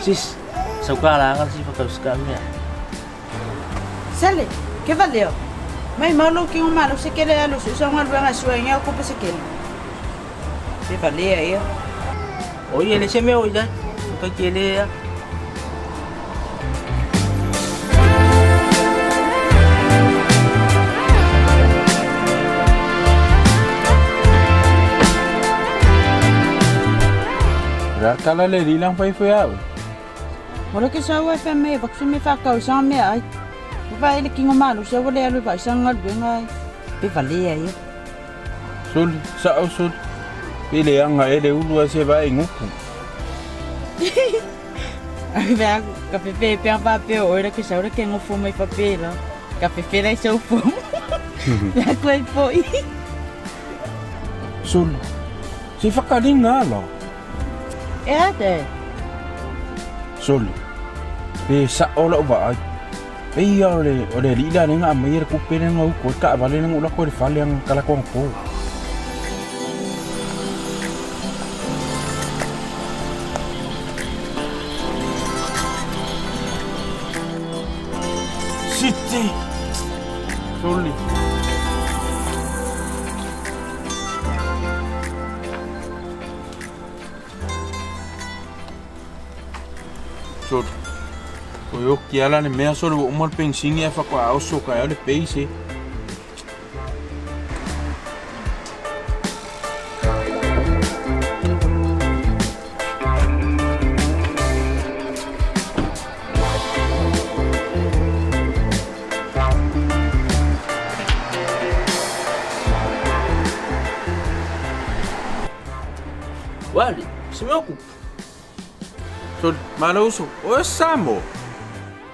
Sis, sau ka la si fa ka mea. Sele, ke valeo. Mai mau lou kingo malo se kele alu su sa galuega e suainga o kupe se kele. Pe valea ia. O ia le se mea o ia. Ka kele ia. Ra tala le rilang fai fai au. Ora ke sau ai fai mai vak me fa kau sa me ai. Va ele kingo malo se wale alu va sa galuega ai. Pe valea ia. Soli, sa au soli. Pe le anga e le ulu a se vai nguku. Ai ve aku ka fefe pe fa pe o ora ke sau ke ngofo mai fa pe la. Ka fefe lai sau fo. Pe aku ai foi. Soli, se whakaringa ala. E a te. Soli, pe sa o lau vaai. Pe ia o le, o le alii la lenga a mai e le kupe lenga uko e kaavale lenga ulako e le fale anga kalako anga po. Siti! Soli. Soli. O yo ki ala le mea soli ua uma le penisini ae faatoa oso ka le peise. Wale, se mea kupu. Soli, malo uso. O e Samo.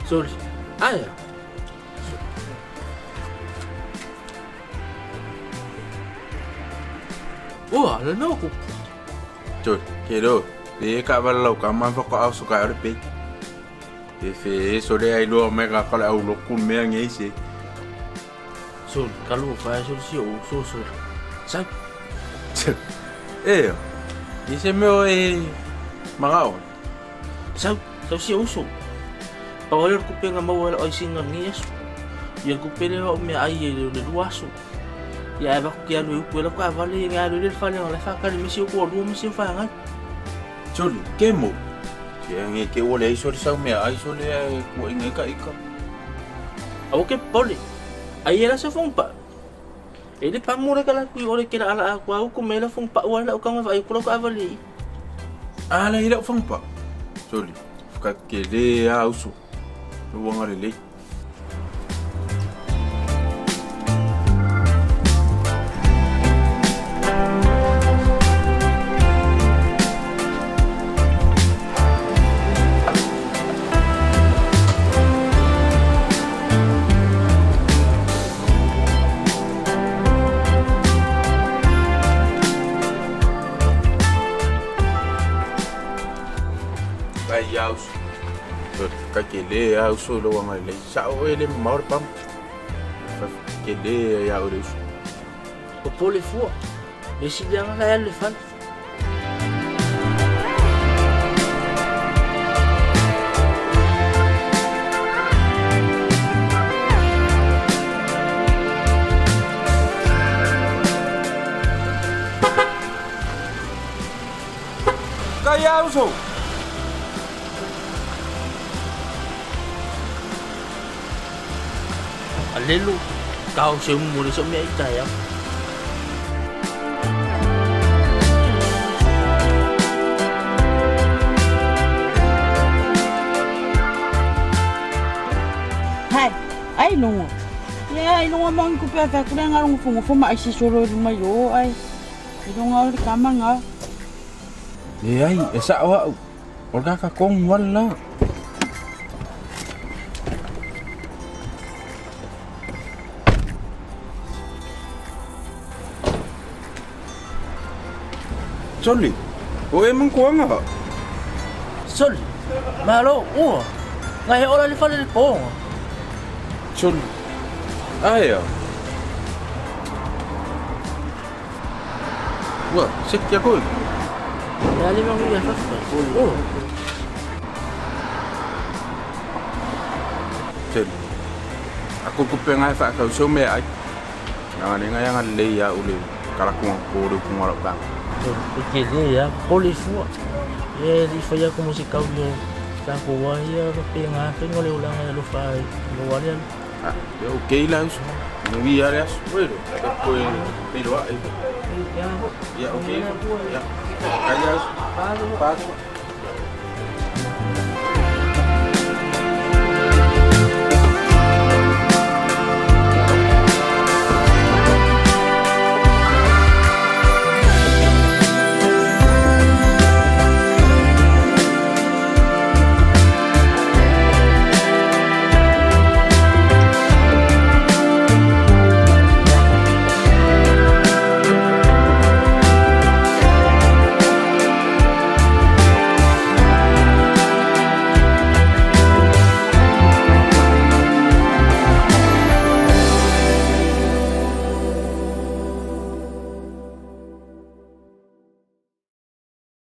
Soli, aia. Ua, le mea kupu. Soli, ke lo. Pe ka wala lau ka man whaka au so ka ore pe. Pe fe sole ai loa mai ka kala au loku mea ngei se. Soli, ka lua whaia soli si o so soli. Sau. E, i se mea e mangao. Sau, sau si uso. Pau le kupe nga maua le oisinga ni aso. Ia kupe le o mea ai e le lua aso. Ia e vaku ki alu e upu e la ka vale nga alu le fale nga le whakari misi o kua lua misi o whangai. Soli, ke mo. Ke nge ke ua le ai soli sau mea ai soli e kua inga ika ika. Awa ke pole. Ai e la sa fong pa. E le pa mura ka la kui ore ke la ala a kua uku me la fong pa ua la ukanga vai kula ka avali. Ala i lau fong pa. Soli, whaka ke le a uso. Luanga le lei. Ai ia uso. Ka ke le a uso lo wanga le. Sa o ele maur pam. Ke le ia o le uso. O pole fua. Le si le anga la le fale. Ka ia uso. Alelu, kau se umu le so mea i tai au. Hai, ai longo. Ia, ai longo mangi kupe a whakure ngā rongo whongo whoma ai si solo i luma i o ai. I longa o le kama ngā. E ai, e sa o au. O le ka kong wala la. Soli, o e mang kuanga. Soli, malo, ua. Ngai he ora le fale le ponga. Soli, aia. Ua, se kia koe. E ale mangu ia whawhai. Oh. Lako le kupe nga e faatauseu meaai. Leaga lea e agalelei ia au le kalakuga po o le upuga o lau taga. E tele lava, popole fua. Ia e le i fai atu mo se tauli o tatou lava ia faapena faiga o le olaga e alofa ai maua le alofa. Ah, ia okay la uso. Manuia le aso. Oi, le koe feiloai. Ia okay. Ia. Kai uso. Patu.